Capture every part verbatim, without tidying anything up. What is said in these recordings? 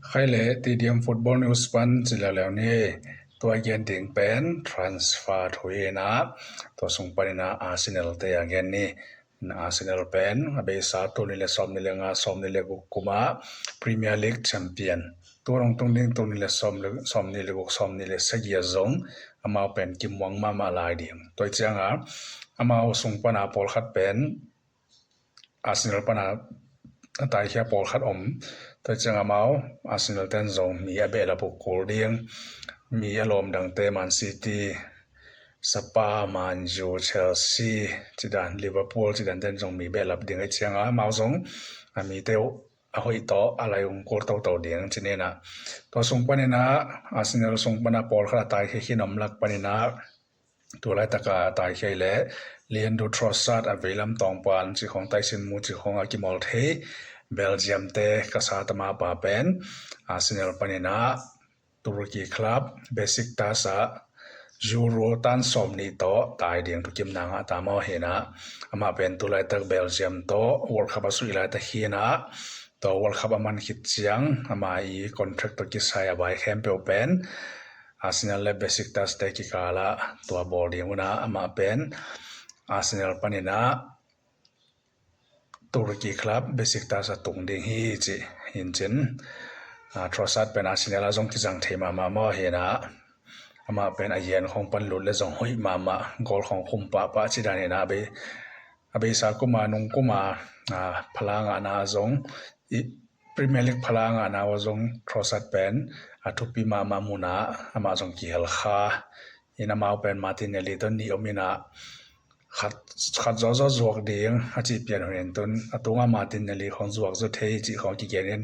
Khai le T D M Football News pan ci leuleu ni. Tua gen ding pen transfer thu hi na, tua sung panin a Arsenal te a gen ni. Arsenal pen a beisa tul nih le sawmnih le nga, sawmnih le guk kuma Premier League champion, tua hong tung ding tul nih le sawm le, sawmnih le guk, sawmnih le sagih a zong amau pen kimuang mahmah lai ding. Tua cianga amau sung pana pawlkhat pen Arsenal pana a taikhia pawlkhat om. Tua cianga amau Arsenal ten zong mi a behlap uh kul ding. Mi a lawm dangte, Man City, Spurs, Man U, Chelsea, cidan Liverpool, cidan ten zong mi behlap ding. Tua cianga amau zong a mite uh a hoih tawh a lai ung kul toto ding ci ni na. Tua sung panin a Arsenal sung pana pawlkhat a taikhia khin om lak panin a tu laitaka taikhia le Leandro Trossard, a veilam tawngpan ci khong, taisin mu ci khong a kimawl thei Belgium te ka sa tama pa pen Arsenal panin a Turkey club Besiktas ah Euro tan sawmnih tawh tai ding thukimna ngah ta maw hi na. Amah pen tu laitak Belgium tawh World Cup a suih laitak hi na. Tua World Cup a man khit ciang ama i contract tawh kisai a vai khempeuh pen Arsenal le Besiktas te kikal ah tua bawl ding uh na. Amah pen Arsenal panin a Turkey club Besiktas a tung ding hi ci hi in cin, Trossard pen Arsenal a zong kizang thei mahmah maw hi na. Amah pen a yian khong pan lut le zong hoih mahmah, goal khong khum pahpah cidan hi na. A beisa kuma, nung kuma phala ngahna a zong, Premier League phala ngahna a zong Trossard pen a thupi mahmah, munah amah zong kihel kha in. Amau pen Martinelli tawh nih om in a khat, khat zawzaw zuak ding a cih pian hun in tun a tunga Martinelli khong zuak zaw thei cih khong kigen in,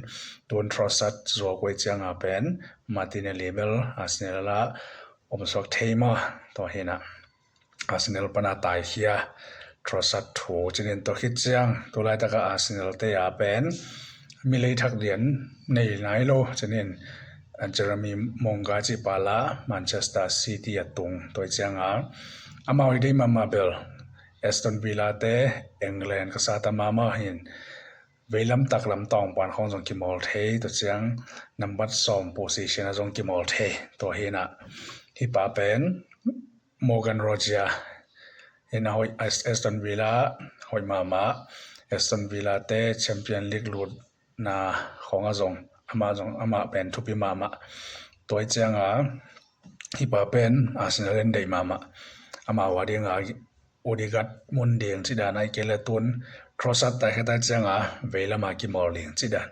tun Trossard zuak uh cianga pen Martinelli bel Arsenal ah om suak thei maw. Tua hi na Arsenal pana taikhia Trossard thu cinin tua khit ciang tu laitaka Arsenal te a pen mi lei thak lian nei nai lo cinin Jeremy Monga cih pa la Manchester City a tung. Tua cianga amau i deih mahmah bel Aston Villa te, England ka sa tama maw hi in, veilam taklam tawngpan khong zong kimawl thei, tua ciang nambat sawm position a zong kimawl thei. Tua hi na hi pa pen Morgan Rogers in a hoih, Aston Villa hoih mahmah, Aston Villa te Champion League lutna khong a zong amah zong amah pen thupi mahmah. Tua cianga hi pa pen Arsenal in deih mahmah. Amah ua dinga Odegaard mun ding cidan, ahih kei le tun Trossard taikhia ta cianga veilama kimawl ding cidan.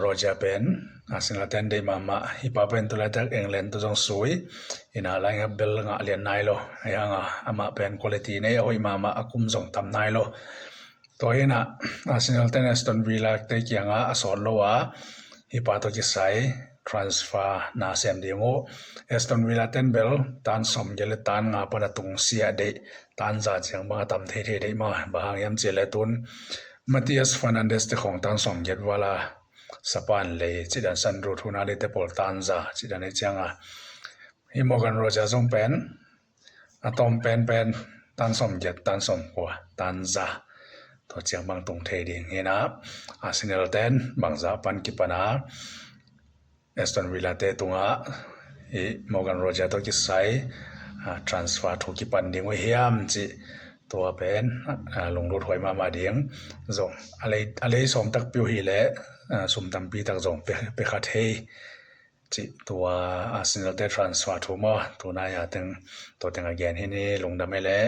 Rogers pen Arsenal ten deih mahmah. Hi pa pen tu laitak England tawh zong sui in a, lainga bel ngah lian nai lo. Ahi hanga amah pen quality nei a, hoih mahmah, a kum zong tam nai lo. Tua hi na Arsenal ten Aston Villa te kianga a sawt lo a hi pa tawh kisai transfer na sem ding uh. Aston Villa ten bel tan sawmgiat le tan nga pana tung sia deih, tan za ciang bang a tam thei thei deih maw. Bang hang hiam cih le tun Mateus Fernandes te khong tan sawmgiat vala Spurs lei cidan, Sandro Tonali te pawl tan za cidan hi cianga hi Morgan Rogers zong pen a tawm penpen tan sawmgiat, tan sawmkua, tan za, tua ciang bang tung thei ding hi na. Arsenal ten bangzah pan kipana Aston Villa te tungah hi Morgan Rogers tawh kisai transfer thu kipan ding uh hiam cih tua pen lunglut huai mahmah ding. Zong a lei sawm takpi uh hi leh sum tampi tak zong pe kha thei cih tua Arsenal te transfer thu maw. Tunai a teng tua teng a gen hi ni. Lungdam ei leh.